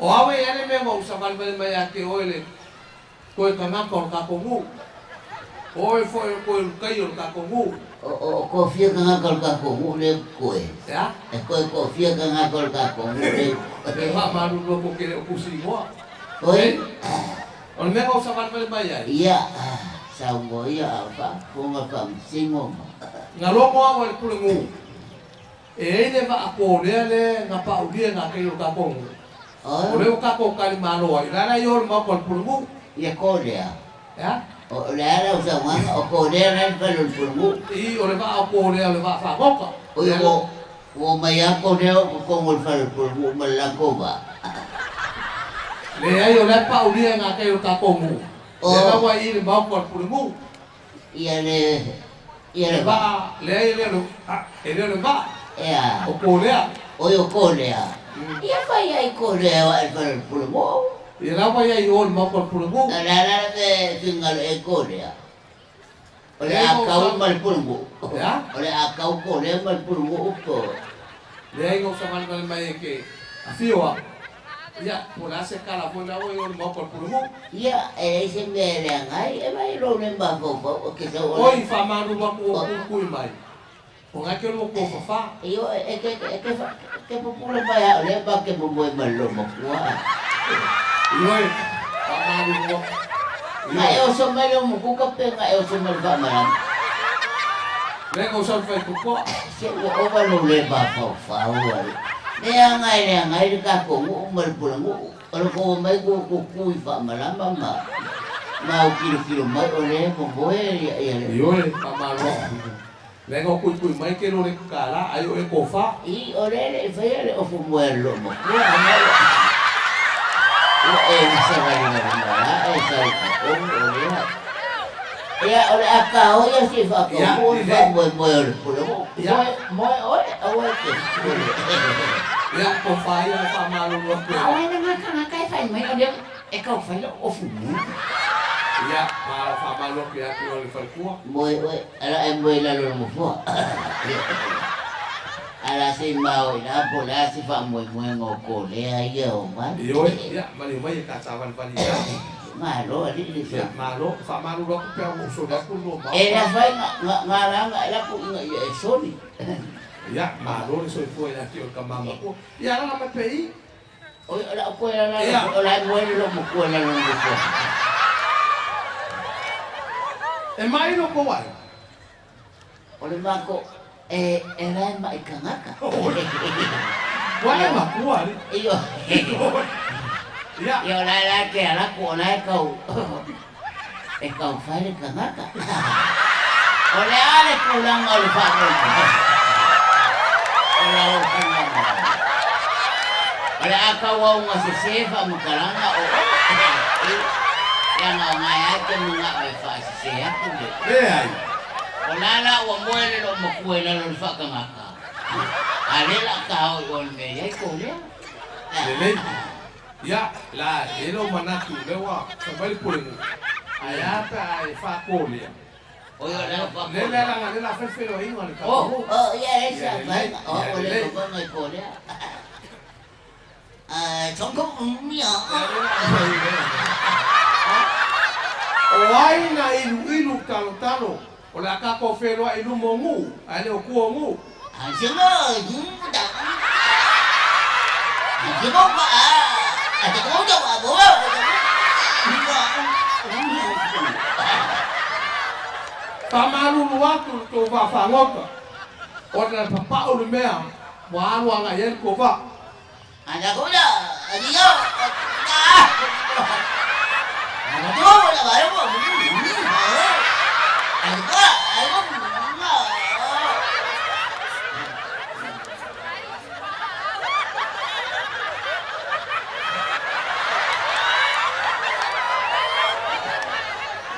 O au e i ai le mea ua ou savalivali mai ia te oe le toe tagata o le tatou nuu. O oe foi o le toe Ulutaia o le tatou nuu. O toafia tagata o le tatou nuu lea e totoe? E a? E toe toafia tagata o le tatou nuu lea e totoe? E faamalulu atu ou te le o tusi igoa. Oi? O le mea na ou savalivali mai ai. Ia, saunoa ia a o faafofoga le Faamasino ma. Na logo au e le Pulenuu. E i ai le vaa kolea le na paulia i nā kai o le tatou nuu. O lea ua tatou tali malo ai, o le a la i o le maota o le Pulenuu? Ia kolea. E a? O le a lau saunoaga, o kolea la le fale o le Pulenuu? I, o le vaa o kolea o le vaa fagota. Oi, ua omai lava kolea o totonu o le fale o le Pulenuu ma le latou vaa. Leai, o la e paulia i nā kai o le tatou nuu. Lea la ua i i le maota o le Pulenuu. Ia le, ia le vaa. Leai e le o le, e le o le vaa. E a? O Kolea. Oi o Kolea. Ia fai ai Kolea o ae fale o le Pulenuu. Ia la ua iai o le maota o le Pulenuu. O le a la le mea e finagalo i ai Kolea? O le a kau ma le Pulenuu. E a? O le a kau Kolea ma le Pulenuu po. Leai na ou savalivali mai e te afio a. Ia, po o le a se tala foi la ua i o le maota o le Pulenuu. Ia, e leai se mea e leaga ai, e mai lou le mafaufau e ke sau o le. Oi, faamalulu atu ua kuikui mai, o na ke lua tofafa. Ioe, e te, e te, e te pupula mai a o lea ma ke momoe ma le loomatua. Ioe, faamalulu atu. Na e oso mai le umukuka pe na e oso mai le faamalama. Lea na ou sau i le faitotoa. Se ua ova lou le mafaufau ai. Leaga e leaga ai le tatou nuu ma le pulenuu. O le tou omai tou tutu i faamalama ma ma au kilokilo mai o lea e momoe ia ia le. Ioe, faamalo atu. Lea na ou tuitui mai ke lo le kala ai o e tofa. I, o lea e le i faia le ofu moe a le loomatua ana ua ua e savalivali mai lava e sau i totonu o lea. Ia, o le a kao ia se i faataunuu le faamoemoe o le pulenuu. Moe, moe oe, aua e te pule. Ia, tofa ia e faamalulu atu e. A o ai lena tagata e fai mai o lea e tau fai lou ofu moe? Ia, ma faamalulu atu ia te oe le faletua. Moe oe, ala e moe i lalo o le nofoa. Ala se i mao i ina po o le a se faamoemoega o Kolea ia o mai. Ioe, ia, maliu mai e ta savalivali i ina. Malo alii le Ia, malo. Faamalulu atu pe a ua ou soli atu le lua maota. E la fai nga, nga, nga la nga e la ku inga ia e soli. Ia, malo le soifua ia te oe le tama matua. Ia, alaga mai pea i i. Oi, o lau koe la lalo, o la e moe le loomatua i lalo o le nofoa. E mai lo kou ai. O le mako, e, e la e mai tagata. Ua e matua alii. Ioe. Ia. Ia o la e la e ke ala aku o la e kau, e kau fai le tagata. O le a le tulaga o le faamoemoe o lau faigamalo? O le a tau augasese faamatalaga o oe? Leaga o gae lava e te manao e faasese atu le. Leai. O la la ua moe le loomatua i lalo o le faatagata, a le la ta o i o le mea i ai kou lea. Lelei. Ia, la e i ai lou manatu lea ua fai mai le pulenuu, ae a pe a e faatolea? Oi o lea Lea lea laga lea la fai le feiloaiga a le tatou nuu. Oh, ia e Ia sa lelei, faiga, o ia au le lelei. faiga i kolea. O ai na iluilu talotalo, o le a tatou feloai i luma o nuu, ae le o tua o nuu. Faamalulu atu i le tou vaafagota, ona e papau le mea ua alu agai i ai le tou vaa.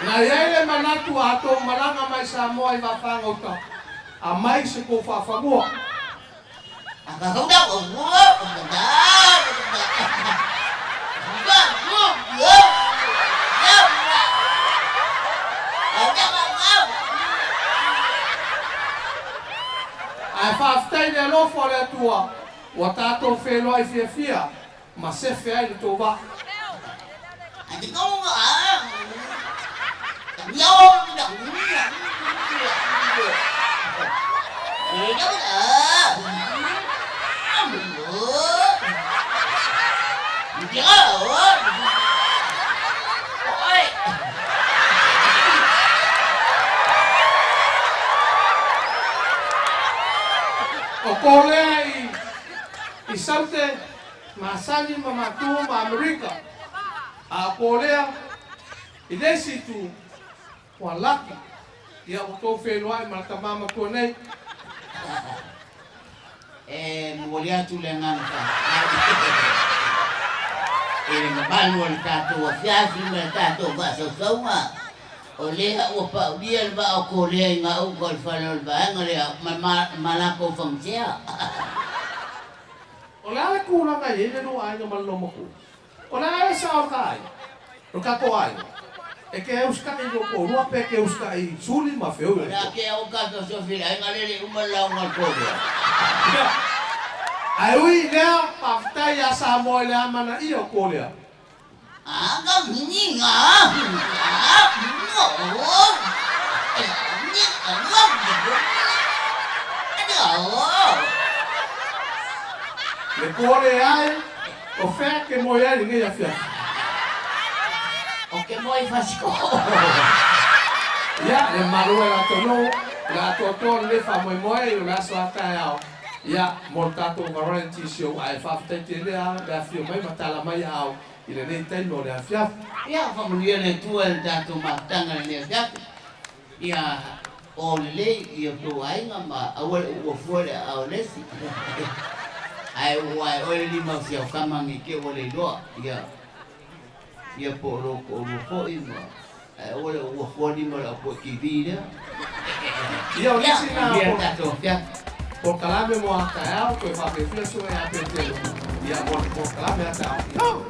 Na i ai le manatu a tou malaga mai Samoa i Vaafagota, aumai se tou faafanua. Ae faafetai i le alofa o le Atua ua tatou feiloai fiafia. ma sefe ai le tou vaa. O Kolea i Saute, masani ma matua ma Amerika. A o Kolea i le isi itu, ua laki, ia ua tou feiloai ma le tama matua nei. E momoli atu le agaga faafetai i le mamalu o le tatou afiafi ma le tatou faasausauga. O lea ua paulia le vaa o Kolea i gauta o le fale o le vaega lea ma lakou fagasea. O le a le tulaga e i ai le lua aiga ma le loomatua? O le a le sao o le ta aiga, o le tatou aiga, e te usitai i lou toalua pe e te usitai i Suli ma Feoi o le a ke au tatou sofi i le aiga lea le i uma le lauga a le Kolea. Ia, ae ui i lea, faafetai ia Samoa i le amanaia o Kolea. Le Kolea e, o fea e te moe ai i lenei afiafi? Ou te moe i Fasitoo. Ia, le mamalu e o le atunuu, o le atoatoa o lenei faamoemoe o le aso a taeao, ia, mo le tatou variety show, ae faafetai tele lava le afio mai ma tala mai aao i lenei taimi o le afiafi. Ia, faamanuia le Atua i le tatou mafutaga i lenei afiafi. Ia o lelei i outou aiga ma aua le uua fua le aao o le isi. Ae ua ae oe le lima o si au tama nei te ua le iloa ia ia po o lou toalua foi ma ae aua le uua fua lima o le au poe TV lea. Ia o Ia, nisi na manuia le tatou afiafi. polokalame mo a taeao toe faapefea su'e ia Petelo ia mo le polokalame a taeao.